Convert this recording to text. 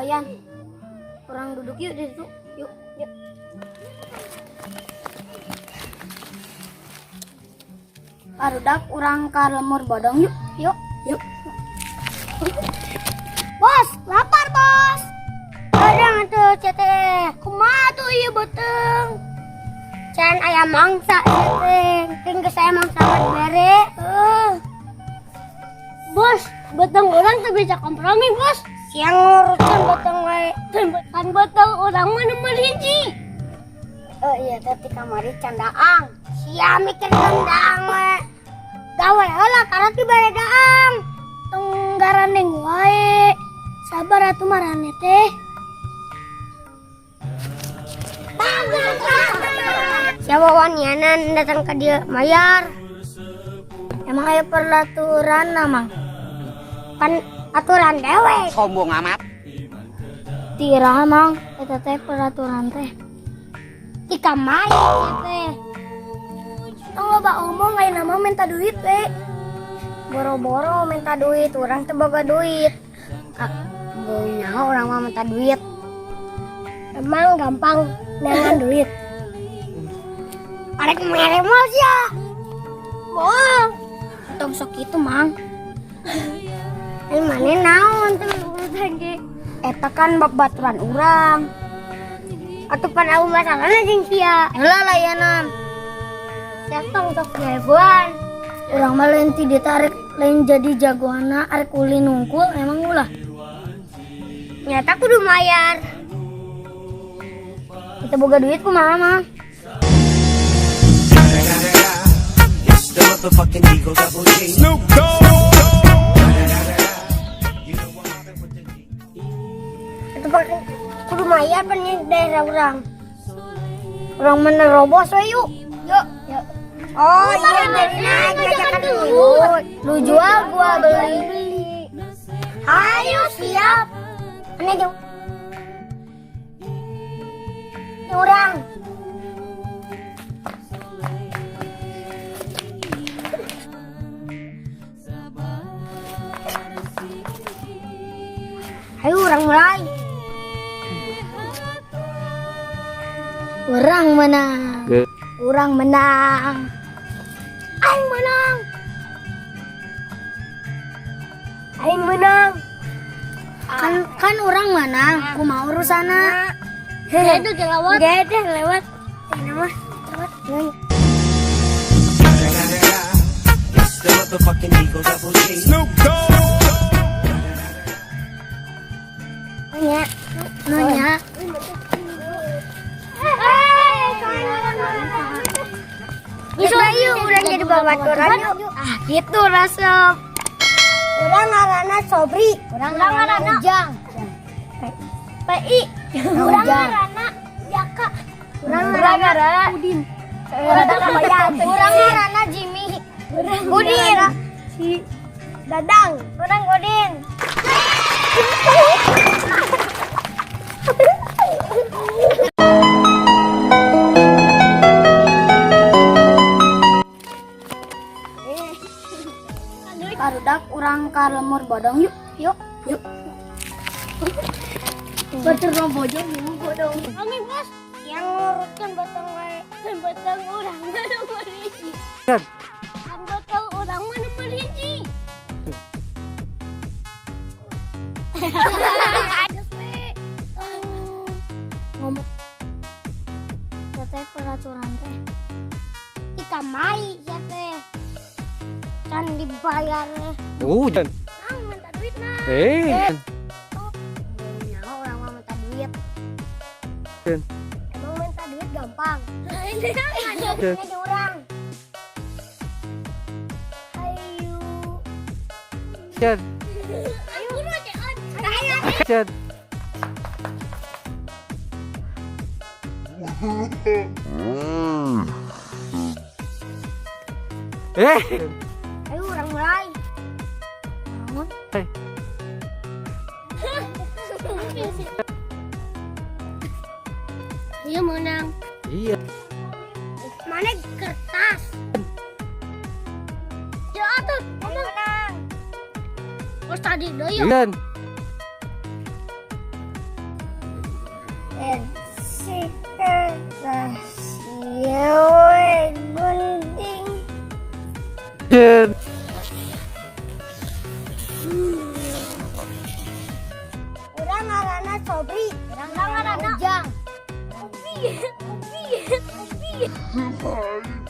Wayan. Urang duduk yuk di situ. Yuk, yuk. Barudak, urang ka lembur bodong yuk. Yuk, yuk. Bos, lapar, bos. Kadang tuh cete. Kumaha tuh ieu beuteung? Can aya mangsa ieu teh. Ting geus aya mangsa mah dibere. Bos, beuteung urang teu bisa kompromi, bos. Siang nguruskeun beuteung wae. Kan beuteung urang mah nomor 1. Oh iya, teh ti kamari can daang. Sia mikirkeun daang we. Gawe heula karena dibere daang. Tong garandeng wae. Sabar atuh marane teh. Siapa wanianan datang ke dia mayar. Emang aya peraturan mang? Kan aturan dewek. Sombong amat. Tira mang, eta teh peraturan teh. Di kamari teh. Tong loba omong, ayeuna mah minta duit we. Boro-boro minta duit, urang teu boga duit. Ah, bau nyaho urang mah minta duit. Emang gampang neangan duit. Arek mere mah sia. Moal. Tong sok kitu, Mang. Eh, mana naon teh urusan ge? Eta kan babaturan urang. Atuh pan aku masalahna jeung sia. Heula layanan. Sia tong sok jagoan. Urang mah lain ti ditarik, lain jadi jagoana, arek ulin nungkul emang ulah. Nyata kudu mayar. Kita boga duit kumaha, Mang? It's the motherfucking Eagle Double G. Snoop Dogg. You know I'm mobbing with the D. Itu pakai kudu mayar pan ini daerah urang. Urang menerobos we yuk. Yuk. Yuk. Oh iya, jadi ngajakan ribut. Lu jual, gua beli. Ayo siap. Ini jauh. Ini urang. Ayo urang mulai. Urang menang. Urang menang. Aing menang. Aing menang. Kan kan urang menang, kumaha urusanna? Itu lewat. Gede lewat. Ini mah lewat. It's the motherfucking Eagle Double G. Snoop Dogg. Nonya. Nonya. Bisa yuk, urang jadi babaturan yuk. Ah, gitu resep. Urang ngaranna Sobri, urang ngaranna Ujang. PI. Urang ngaranna Jaka. Urang ngaranna Udin. Urang ngaranna Jimmy. Udin. Si Dadang. Urang Udin. Barudak, urang ka lembur bodong yuk. Yuk, yuk. Batur bojong yuk bodong. Kami bos yang nguruskan batang wae. Batang urang mana nomor 1. Kan batang urang mah nomor 1. Ngomong teh peraturan teh. Di kamari ya teh. Can dibayar. Oh, dan. Mang minta duit nah. Eh. Oh, nyaho urang mah minta duit. Dan. Emang minta duit gampang. Dan. Ini urang. Ayo. Dan. Ayo. Dan. Eh. Ayo urang mulai. Bangun. Eh. Iya menang. Iya. Mana kertas? Ya atuh, menang. Terus tadi deui. Dan. Rahasia we gunting. Cet. Urang ngaranna Sobri, urang ngaranna Ujang. Ubi, ubi, ubi.